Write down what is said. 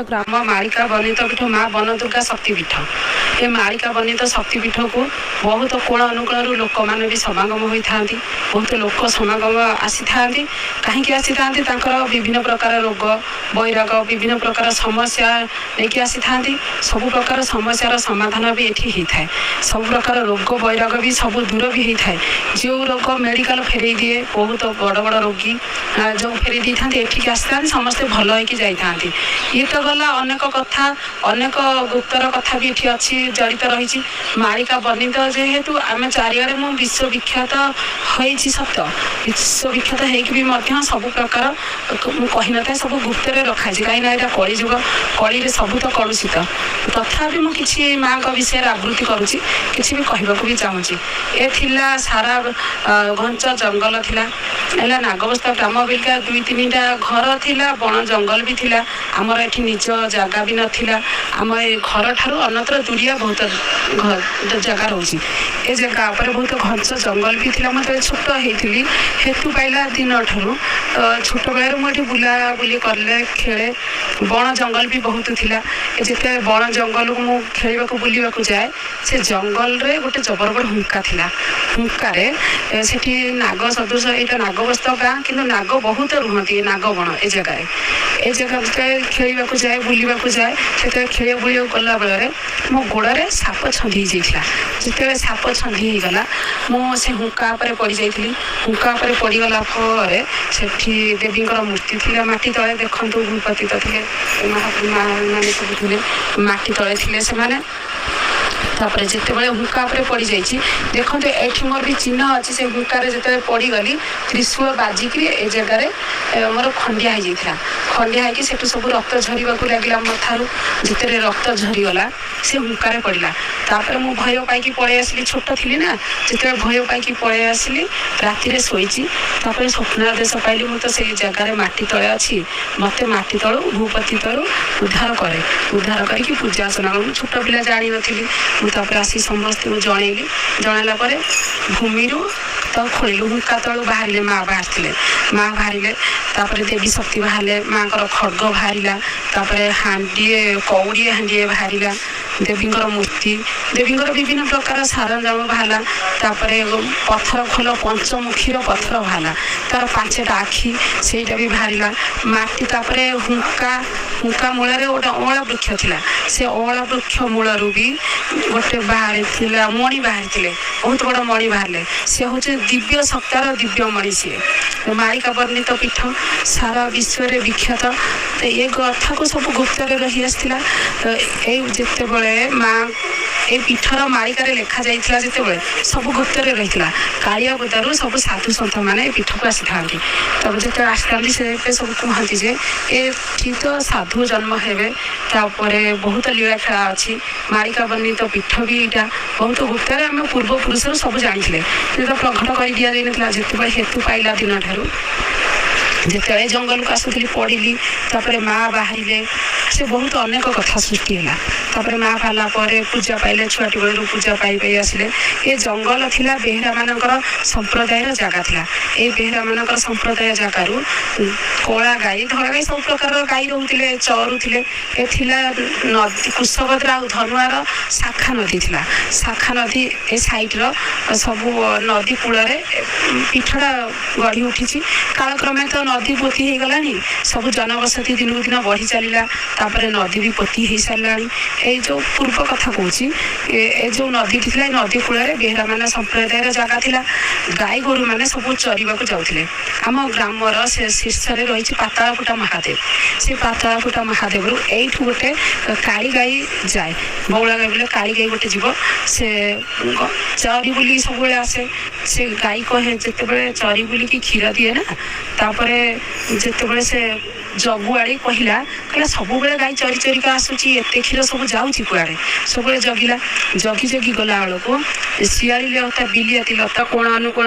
ଗ୍ରାମ ମାଳିକା ବର୍ଣ୍ଣିତ ପୀଠ ମା ବନଦୁର୍ଗା ଶକ୍ତିପୀଠ। ଏ ମାଳିକା ବର୍ଣ୍ଣିତ ଶକ୍ତିପୀଠକୁ ବହୁତ କୋଣ ଅନୁକୋଣରୁ ଲୋକମାନେ ବି ସମାଗମ ହୋଇଥାନ୍ତି। ବହୁତ ଲୋକ ସମାଗମ ଆସିଥାନ୍ତି। କାହିଁକି ଆସିଥାନ୍ତି? ତାଙ୍କର ବିଭିନ୍ନ ପ୍ରକାର ରୋଗ ବୈରାଗ, ବିଭିନ୍ନ ପ୍ରକାର ସମସ୍ୟା ନେଇକି ଆସିଥାନ୍ତି। ସବୁ ପ୍ରକାର ସମସ୍ୟାର ସମାଧାନ ବି ଏଠି ହେଇଥାଏ। ସବୁ ପ୍ରକାର ରୋଗ ବୈରାଗ ବି ସବୁ ଦୂର ବି ହେଇଥାଏ। ଯେଉଁ ରୋଗ ମେଡ଼ିକାଲ ଫେରେଇ ଦିଏ, ବହୁତ ବଡ଼ ବଡ଼ ରୋଗୀ ଯେଉଁ ଫେରେଇ ଦେଇଥାନ୍ତି, ଏଠିକି ଆସିଥାନ୍ତି, ସମସ୍ତେ ଭଲ ହେଇକି ଯାଇଥାନ୍ତି। ଇଏ ତ ଗଲା ଅନେକ କଥା, ଅନେକ ଗୁପ୍ତର କଥା ବି ଏଠି ଅଛି, ଜଡ଼ିତ ରହିଛି। ମାଳିକା ବର୍ଣ୍ଣିତ ଯେହେତୁ ଆମେ ଚାରିଆଡ଼େ ମୁଁ ବିଶ୍ୱବିଖ୍ୟାତ ହେଇଛି ସତ, ବିଶ୍ୱବିଖ୍ୟାତ ହେଇକି ବି ମଧ୍ୟ ସବୁ ପ୍ରକାର ମୁଁ କହିନଥାଏ, ସବୁ ଗୁପ୍ତରେ ରଖାଯାଇଛି। କାହିଁକିନା ଏଇଟା କଳିଯୁଗ, କଳିରେ ସବୁ ତ କଳୁଷିତ। ତଥାପି ମୁଁ କିଛି ମାଆଙ୍କ ବିଷୟରେ ଆବୃତ୍ତି କରୁଛି, କିଛି ବି କହିବାକୁ ବି ଚାହୁଁଛି। ଏ ଥିଲା ସାରା ଘଞ୍ଚ ଜଙ୍ଗଲ ଥିଲା। ହେଲା ନାଗବସ୍ତା ଗ୍ରାମ ବିଲକା 2 3ଟା ଘର ଥିଲା, ବଣ ଜଙ୍ଗଲ ବି ଥିଲା। ଆମର ଏଠି ନିଜ ଜାଗା ବି ନଥିଲା। ଆମ ଏ ଘରଠାରୁ ଅନ୍ୟତ୍ର ଦୂରିଆ ବହୁତ ଜାଗା ରହୁଛି। ଏ ଜାଗା ଉପରେ ବହୁତ ଘଞ୍ଚ ଜଙ୍ଗଲ ବି ଥିଲା। ମୁଁ ଯେତେବେଳେ ଛୋଟ ହେଇଥିଲି, ହେତୁ ପାଇଲା ଦିନଠାରୁ ଛୋଟବେଳରୁ ମୁଁ ଏଠି ବୁଲାବୁଲି କଲେ, ଖେଳେ। ବଣ ଜଙ୍ଗଲ ବି ବହୁତ ଥିଲା। ଯେତେବେଳେ ବଣ ଜଙ୍ଗଲକୁ ମୁଁ ଖେଳିବାକୁ ବୁଲିବାକୁ ଯାଏ, ସେ ଜଙ୍ଗଲରେ ଗୋଟେ ଜବର ବଡ଼ ହୁଙ୍କା ଥିଲା। ହୁଙ୍କାରେ ସେଠି ନାଗ ସଦୃଶ, ଏଇଟା ନାଗବସ୍ତ ଗାଁ, କିନ୍ତୁ ନାଗ ବହୁତ ରୁହନ୍ତି, ଏ ନାଗ ବଣ ଏ ଜାଗାରେ। ଏ ଜାଗା ଯେତେବେଳେ ଖେଳିବାକୁ ଯାଏ, ବୁଲିବାକୁ ଯାଏ, ସେତେବେଳେ ଖେଳିବାକୁ ବୁଲିବାକୁ ଗଲା ବେଳରେ ମୋ ଗୋଡ଼ରେ ସାପ ଛନ୍ଦି ହେଇଯାଇଥିଲା। ଯେତେବେଳେ ସାପ ଛନ୍ଦି ହେଇଗଲା, ମୁଁ ସେ ହୁଙ୍କା ଉପରେ ପଡ଼ିଯାଇଥିଲି। ହୁଙ୍କା ଉପରେ ପଡ଼ିଗଲା ପରେ ସେଠି ଦେବୀଙ୍କର ମୂର୍ତ୍ତି ଥିଲା ମାଟି ତଳେ। ଦେଖନ୍ତୁ, ଭୂପତିତ ଥିଲେ, ମହାପ୍ରଭୁ ମାନେ ସବୁ ଥିଲେ, ମାଟି ତଳେ ଥିଲେ ସେମାନେ। ତାପରେ ଯେତେବେଳେ ହୁଙ୍କା ଉପରେ ପଡ଼ିଯାଇଛି, ଦେଖନ୍ତୁ ଏଠି ମୋର ବି ଚିହ୍ନ ଅଛି। ସେ ହୁଙ୍କାରେ ଯେତେବେଳେ ପଡ଼ିଗଲି, ତ୍ରିଶୂଳ ବାଜିକିରି ଏ ଜାଗାରେ ମୋର ଖଣ୍ଡିଆ ହେଇଯାଇଥିଲା। ଖଣ୍ଡିଆ ହେଇକି ସେଠୁ ସବୁ ରକ୍ତ ଝରିବାକୁ ଲାଗିଲା ମଥାରୁ। ଯେତେବେଳେ ରକ୍ତ ଝରିଗଲା, ସେ ହୁଙ୍କାରେ ପଡ଼ିଲା। ତାପରେ ମୁଁ ଭୟ ପାଇକି ପଳେଇ ଆସିଲି। ଛୋଟ ଥିଲି ନା। ଯେତେବେଳେ ଭୟ ପାଇକି ପଳେଇ ଆସିଲି, ରାତିରେ ଶୋଇଛି। ତାପରେ ସ୍ୱପ୍ନାଦେଶ ପାଇଲି, ମୁଁ ତ ସେଇ ଜାଗାରେ ମାଟି ତଳେ ଅଛି, ମୋତେ ମାଟି ତଳୁ ଭୂପତି ତଳୁ ଉଦ୍ଧାର କରେ, ଉଦ୍ଧାର କରିକି ପୂଜା ଅର୍ଚ୍ଚନା କରେ। ମୁଁ ଛୋଟ ପିଲା, ଜାଣିନଥିଲି। ମୁଁ ତାପରେ ଆସି ସମସ୍ତଙ୍କୁ ଜଣେଇଲି। ଜଣେଇଲା ପରେ ଭୂମିରୁ ତାକୁ ଖୋଳିଲୁ, ହୁଙ୍କା ତଳୁ ବାହାରିଲେ, ମା ବାହାରିଥିଲେ, ମା ବାହାରିଲେ। ତାପରେ ଦେବୀ ଶକ୍ତି ବାହାରିଲେ, ମାଙ୍କର ଖଡ଼ଗ ବାହାରିଲା। ତାପରେ ହାଣ୍ଡିଏ କଉଡ଼ିଏ ହାଣ୍ଡିଏ ବାହାରିଲା, ଦେବୀଙ୍କର ମୂର୍ତ୍ତି, ଦେବୀଙ୍କର ବିଭିନ୍ନ ପ୍ରକାର ସରଞ୍ଜାମ ବାହାରିଲା। ତାପରେ ପଥର ଖୋଲ, ପଞ୍ଚମୁଖୀର ପଥର ବାହାରିଲା, ତାର 5ଟା ଆଖି, ସେଇଟା ବି ବାହାରିଲା ମାଟି। ତାପରେ ହୁଙ୍କା ମୂଳରେ ଗୋଟେ ଅଁଳା ବୃକ୍ଷ ଥିଲା। ସେ ଅଁଳା ବୃକ୍ଷ ମୂଳରୁ ବି ଗୋଟେ ବାହାରିଥିଲା, ମଣି ବାହାରିଥିଲେ, ବହୁତ ବଡ଼ ମଣି ବାହାରିଲେ। ସେ ହେଉଛି ଦିବ୍ୟ ସତ୍ତାର ଦିବ୍ୟ ମଣି ସିଏ। ମାଳିକା ବର୍ଣ୍ଣିତ ପୀଠ ସାରା ବିଶ୍ୱରେ ବିଖ୍ୟାତ। ତ ଏ କଥାକୁ ସବୁ ଗୁପ୍ତରେ ରହି ଆସିଥିଲା। ତ ଏଇ ଯେତେବେଳେ ମା ଏଇ ପୀଠର ମାଳିକାରେ ଲେଖା ଯାଇଥିଲା, ଯେତେବେଳେ ସବୁ ଗୁପ୍ତରେ ରହିଥିଲା, କାଳିଆ ବୁଦାରୁ ସବୁ ସାଧୁ ସନ୍ଥମାନେ ଏ ପୀଠକୁ ଆସିଥାନ୍ତି। ତାପରେ ଯେତେବେଳେ ଆସିଥାନ୍ତି, ସେ ସବୁ କୁହନ୍ତି ଯେ ଏଠି ତ ସାଧୁ ଜନ୍ମ ହେବେ, ତାପରେ ବହୁତ ଲୀଳା ଖେଳା ଅଛି। ମାଳିକା ବର୍ଣ୍ଣିତ ପୀଠ ବି ଏଇଟା ବହୁତ ଗୁପ୍ତରେ ଆମ ପୂର୍ବପୁରୁଷରୁ ସବୁ ଜାଣିଥିଲେ, କିନ୍ତୁ ପ୍ରଘଟ କରି ଦିଆଯାଇନଥିଲା। ଯେତେବେଳେ ହେତୁ ପାଇଲା ଦିନଠାରୁ ଯେତେବେଳେ ଜଙ୍ଗଲକୁ ଆସୁଥିଲି, ପଡ଼ିଲି, ତାପରେ ମା ବାହାରିଲେ, ସେ ବହୁତ ଅନେକ କଥା ସୃଷ୍ଟି ହେଲା। ତାପରେ ମା ବାହାରିଲା ପରେ ପୂଜା ପାଇଲେ, ଛୁଆଟି ବେଳରୁ ପୂଜା ପାଇ ପାଇ ଆସିଲେ। ଏ ଜଙ୍ଗଲ ଥିଲା ବେହେରା ମାନଙ୍କର ସମ୍ପ୍ରଦାୟର ଜାଗା ଥିଲା। ଏଇ ବେହେରା ମାନଙ୍କର ସମ୍ପ୍ରଦାୟ ଜାଗାରୁ କଳା ଗାଈ, ଧଳା ଗାଈ, ସବୁ ପ୍ରକାରର ଗାଈ ରହୁଥିଲେ, ଚରୁଥିଲେ। ଏ ଥିଲା ନଦୀ, କୁଶଭଦ୍ରା ଆଉ ଧନୁଆର ଶାଖା ନଦୀ ଥିଲା। ଶାଖା ନଦୀ ଏ ସାଇଡ଼ର ସବୁ ନଦୀ କୂଳରେ ପୀଠଟା ଗଢ଼ି ଉଠିଛି। କାଳକ୍ରମେ ତ ନଦୀ ପୋତି ହେଇଗଲାଣି, ସବୁ ଜନବସତି ଦିନକୁ ଦିନ ବଢ଼ି ଚାଲିଲା, ତାପରେ ନଦୀ ବି ପୋତି ହେଇସାରିଲାଣି। ଏଇ ଯେଉଁ ପୂର୍ବ କଥା କହୁଛି, ଏ ଯେଉଁ ନଦୀଟି ଥିଲା, ଏ ନଦୀ କୂଳରେ ବେହେରା ମାନେ ସମ୍ପ୍ରଦାୟର ଜାଗା ଥିଲା। ଗାଈ ଗୋରୁମାନେ ସବୁ ଚରିବାକୁ ଯାଉଥିଲେ। ଆମ ଗ୍ରାମର ସେ ଶୀର୍ଷରେ ରହିଛି ପାତାଳଫୁଟା ମହାଦେବ। ସେ ପାତାଳଫୁଟା ମହାଦେବରୁ ଏଇଠୁ ଗୋଟେ କାଳି ଗାଈ ଯାଏ, ବଉଳା ଗାଈ ବୋଲେ କାଳି ଗାଈ ଗୋଟେ ଯିବ। ସେ ଚରି ବୁଲିକି ସବୁବେଳେ ଆସେ। ସେ ଗାଈ କହେ, ଯେତେବେଳେ ଚରି ବୁଲିକି କ୍ଷୀର ଦିଏ ନା, ତାପରେ ଯେତେବେଳେ ସେ ଜଗୁଆଳି କହିଲା, ସବୁବେଳେ ଗାଈ ଚରି ଚରିକା ଆସୁଛି, ଏତେ କ୍ଷୀର ସବୁ ଯାଉଛି କୁଆଡ଼େ? ସବୁବେଳେ ଜଗିଲା, ଜଗି ଜଗି ଗଲା ବେଳକୁ ଶିଆଳି ଲତା, ବିଲିଆତି ଲତା, କୋଣ ଅନୁକୋଣ